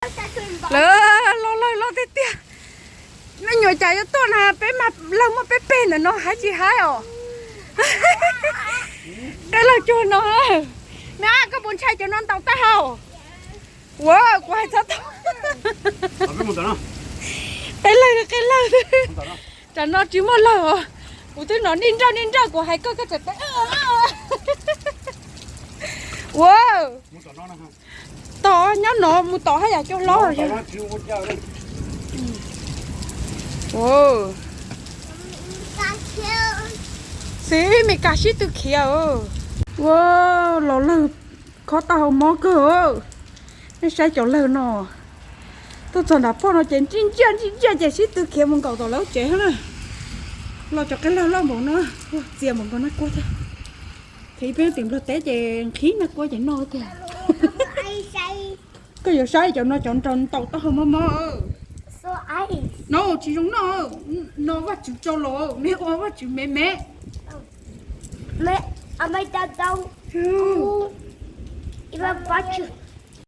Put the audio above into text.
Lawv los lawg loj tiag tiag. Me nyuam cas yuav tuaj na, peb mas lawg muaj peb peg ntawm no haib tsis haib os. Qe lawg cuag no. Me ab, koj puas ntshai cov no ntaus taub hau? Ua, kuv hais txhob tau. Qe lawg, qe lawg. Tam no tsis muaj lawg os. Kuv twb hnov nij nrawj nij nrawj, kuv hais koj koj tseem teb. Ua, tom nyob no mus tom haj yam cua hlob. Xib Mes Kas sib tw khiav. Ua, los lawg khob taub hau mob kawg. Nej saib cov lawg no. Tuaj txog nram pog no ces ntsij ntsiaj ntsij ntsiaj ces sib tw khiav mus nkaum tom lawv lub tsev na. Los cov qe lawg loj npaum no, txias npaum nkaus naj kuab thiab. Ces ib peb tim Nplog teb ces nqhis naj kuab ces noj tiag. Koj yuav saib cov no, cov nraug ntaus taub hau mob mob. No tsis zoo noj, no Vajtswv tso los, nej ua Vajtswv me me.